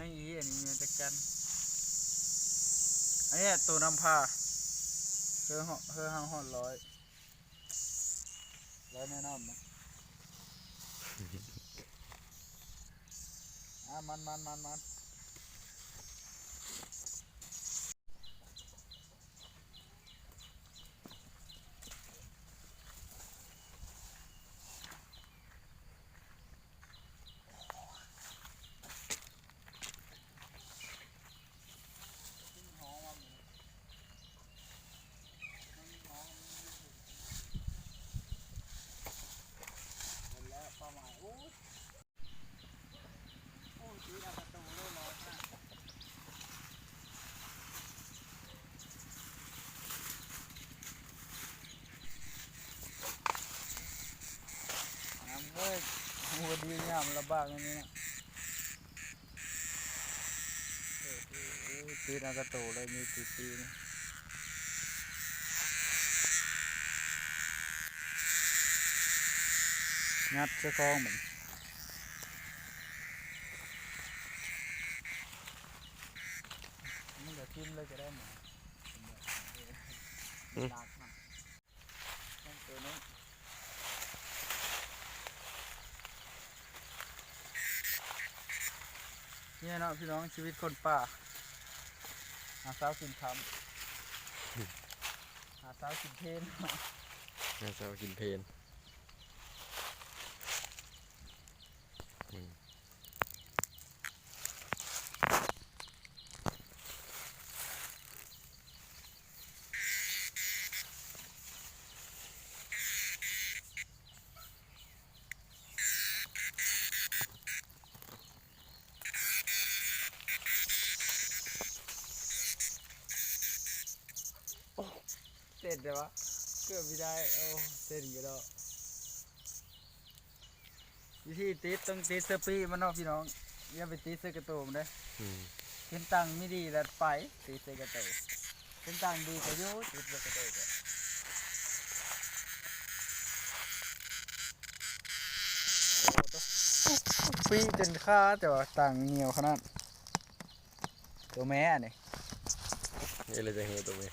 ໃນອີ ອັນນີ້ແມ່ນຈັກຈັນ ອັນນີ້ໂຕນຳພາ ເຮີເຮົາ ເຮີເຮົາຮອດຮ້ອຍ ຮ້ອຍແນ່ນອນນະ ອ່າ ມັນ ມັນ ມັນ ມັນ. ງາມເວີຍ ໂອ້ ດີງາມລະບາກອັນນີ້ນະ ໂອ້ໂຫ ຕິດເອົາກະໂຕເລີຍ ມີຕິດຕີນ ຍັດໃສ່ຄອງມັນ. ມັນກະຖິ້ມເລີຍກະໄດ້ໝໍ ອືມ ໜັກນະ ໂຕນີ້ ນີ້ເນາະພີ່ນ້ອງ ຊີວິດຄົນປ່າ ຫາເຊົ້າກິນຄ່ຳ ຫາເຊົ້າກິນເພນ ຫາເຊົ້າກິນເພນ ອືມ. ເຕັ້ນແຕ່ວ່າເກືອບບໍ່ໄດ້ ໂອ້ ເຕັ້ນຢູ່ດອກ. ວິທີຕິດຕ້ອງຕິດໃສ່ປີກມັນເນາະພີ່ນ້ອງ ຢ່າໄປຕິດໃສ່ກະໂຕມັນເດີ້ ອືມ ເຫັນຕັ້ງມີດີແລ້ວໄປຕິດໃສ່ກະໂຕ ເຫັນຕັ້ງດີກະຢູ່ ຕິດໃສ່ກະໂຕກະ ໂອ້ໂຕ ປີກຈົນຄາ ແຕ່ວ່າຕັ້ງໜຽວຂະໜາດ ໂຕແມ່ອັນນີ້ ນີ້ເລີຍຈັ່ງເຫັນໂຕແມ່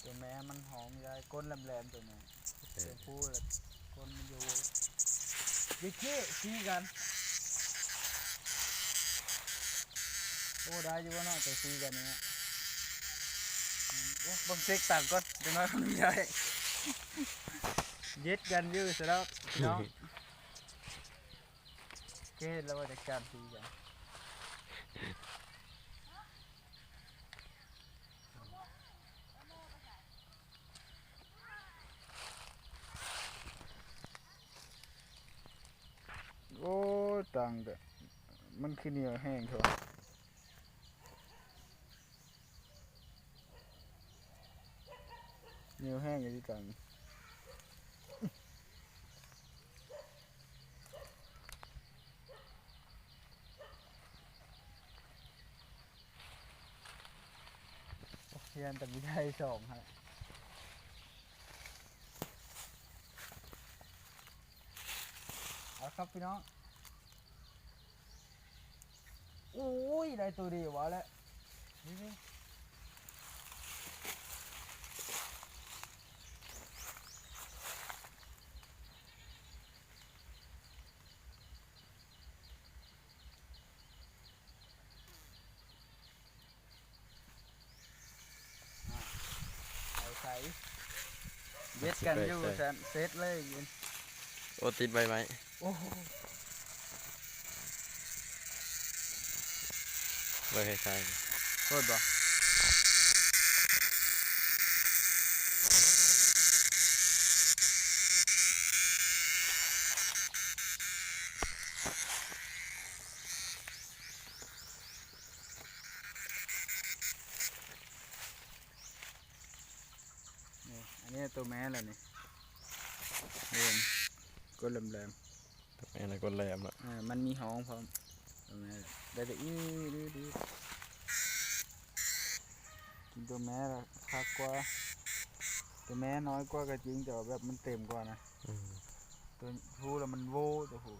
ໂຕແມ່ມັນຫອມໃຫຍ່ ກົ້ນແຫຼມໆ ໂຕແມ່ ເອີ ໂຕຜູ້ລະກົ້ນມັນຢູ່ ເດັກເຈ້ ສີກັນ ໂອ້ ໄດ້ຢູ່ບໍ່ເນາະ ໂຕສີກັນນີ້ ອືມ ໂອ້ ເບິ່ງເຊັກຕັງກ່ອນ ຈັກໜ້ອຍມັນມີໄດ້ ເຢັດກັນຢູ່ຊະແລ້ວພີ່ນ້ອງ. ເກດແລ້ວວ່າຈະການຕີກັນ ໂອ້ຍ ຕັງກະ ມັນຄືໜຽວແຮງແທ້ວະ. ໜຽວແຮງອີ່ຫຼີຈັງ ໂອ້ ຢ້ານແຕ່ມີໄດ້ສອງຫັ້ນແຫຼະ ເອົາລະຄັບພີ່ນ້ອງ. ໂອ້ຍ ໄດ້ໂຕດຽວວ່າແຫຼະ ນີ້ ນີ້ ອ່າ ເອົາໃສ່ ເດັດກັນຢູ່ຊັ້ນ ເສັດເລີຍ ໂອ້ ຕິດໃບໄມ້ ໂອ້ ເບິ່ງໃຫ້ໃສ່ ໂພດບໍ່? ນີ້ ອັນນີ້ໂຕແມ່ແລ້ວນີ້ ເບິ່ງ ກົ້ນແຫຼມໆ ໂຕແມ່ລະກົ້ນແຫຼມເນາະ ເອີ ມັນມີຫ້ອງພ້ອມ ໂຕແມ່ໄດ້ແຕ່ອີດໆ ກິນໂຕແມ່ລະຄັກກວ່າ ໂຕແມ່ນ້ອຍກວ່າກະຈິງ ແຕ່ວ່າແບບມັນເຕັມກວ່ານະ ອືມ ໂຕຜູ້ລະມັນໂວ ໂຕຜູ້.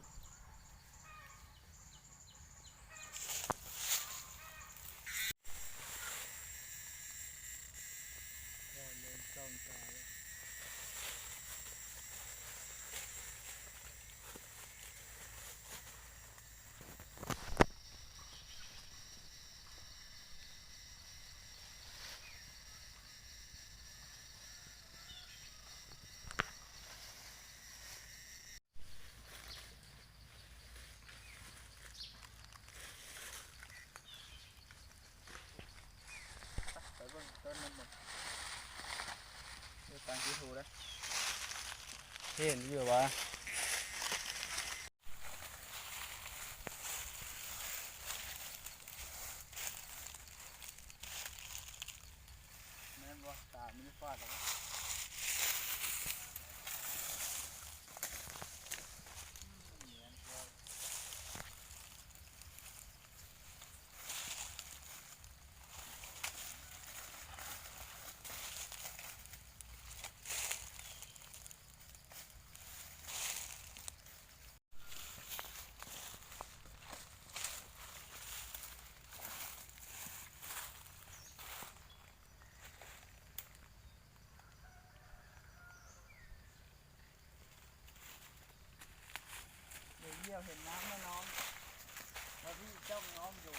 ເຫັນຢູ່ຫວາ? ແມ່ນບໍ່? ຕາມັນຟາດແລ້ວ. ດຽວເຫັນນ້ຳແລ້ວນ້ອງ ແລ້ວພີ່ຈ້ອງນ້ອງຢູ່.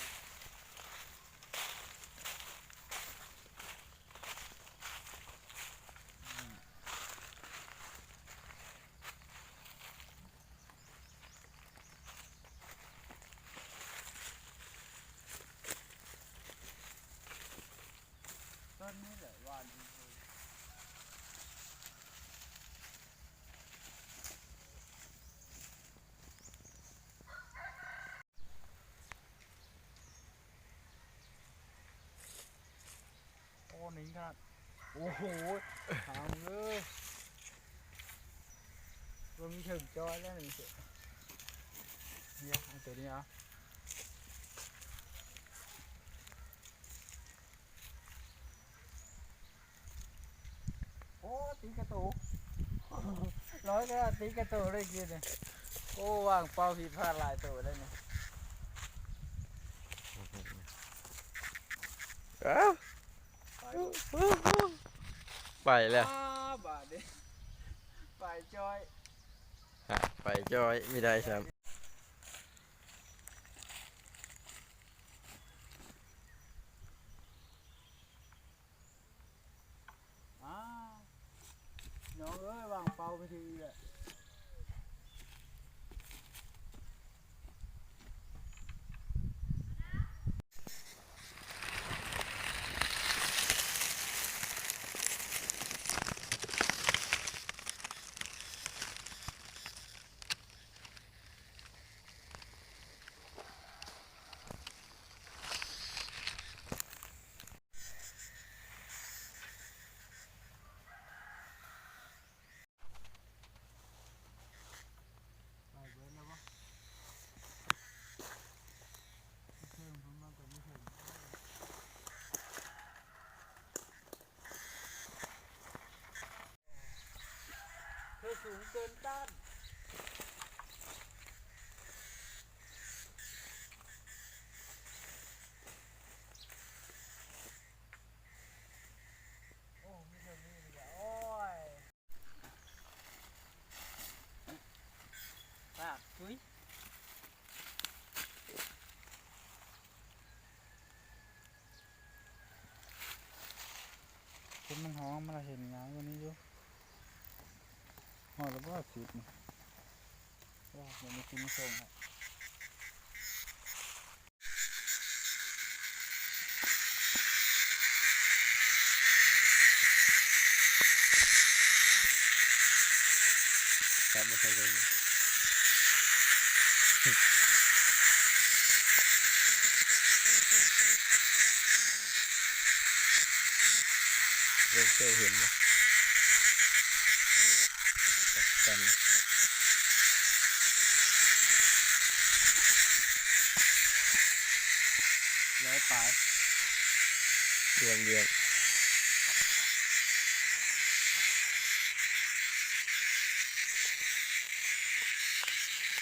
ໂອ້ ໜິງຂະໜາດ ໂອ້ໂຫ ຫາເອີຍ ເບິ່ງເຖິງຈ້ອຍແລ້ວນີ້ ດຽວເອົາໂຕນີ້ເອົາ. ໂອ້ ຕີກະໂຕ ຮ້ອຍກະຕີກະໂຕເລີຍກີ້ນີ້. ໂອ້ ຫວ່າງເປົ້າຜິດພາດຫຼາຍໂຕເລີຍນີ້. ອ້າວ ໄປແລ້ວ ອ້າ ບາດນີ້ ໄປຈ້ອຍ ໄປຈ້ອຍ ມີໄດ້ຊ້ຳ. ອ້າວ ນ້ອງເອີຍ ຫວ່າງເປົ້າໄປຖືກແລ້ວ. ເທິງສູງເກີນຕ້ານ. ໂອ້ ມີເທົ່ານີ້ລະ ໂອ້ຍ ປາກ ຕຸ້ຍ. ຄົນມັນຮ້ອງ ມັນລະເຫັນງາມກວ່ານີ້ຢູ່. ຮອດແລ້ວບໍ່ ສິບນີ້? ໂອ້ ບໍ່ມີກິນສົ່ງແລ້ວ. ກັບມາໃສ່ເບິ່ງ ເບິ່ງເຄີຍເຫັນບໍ່? ຮ້ອຍປາຍ ຢ້ຽມໆ.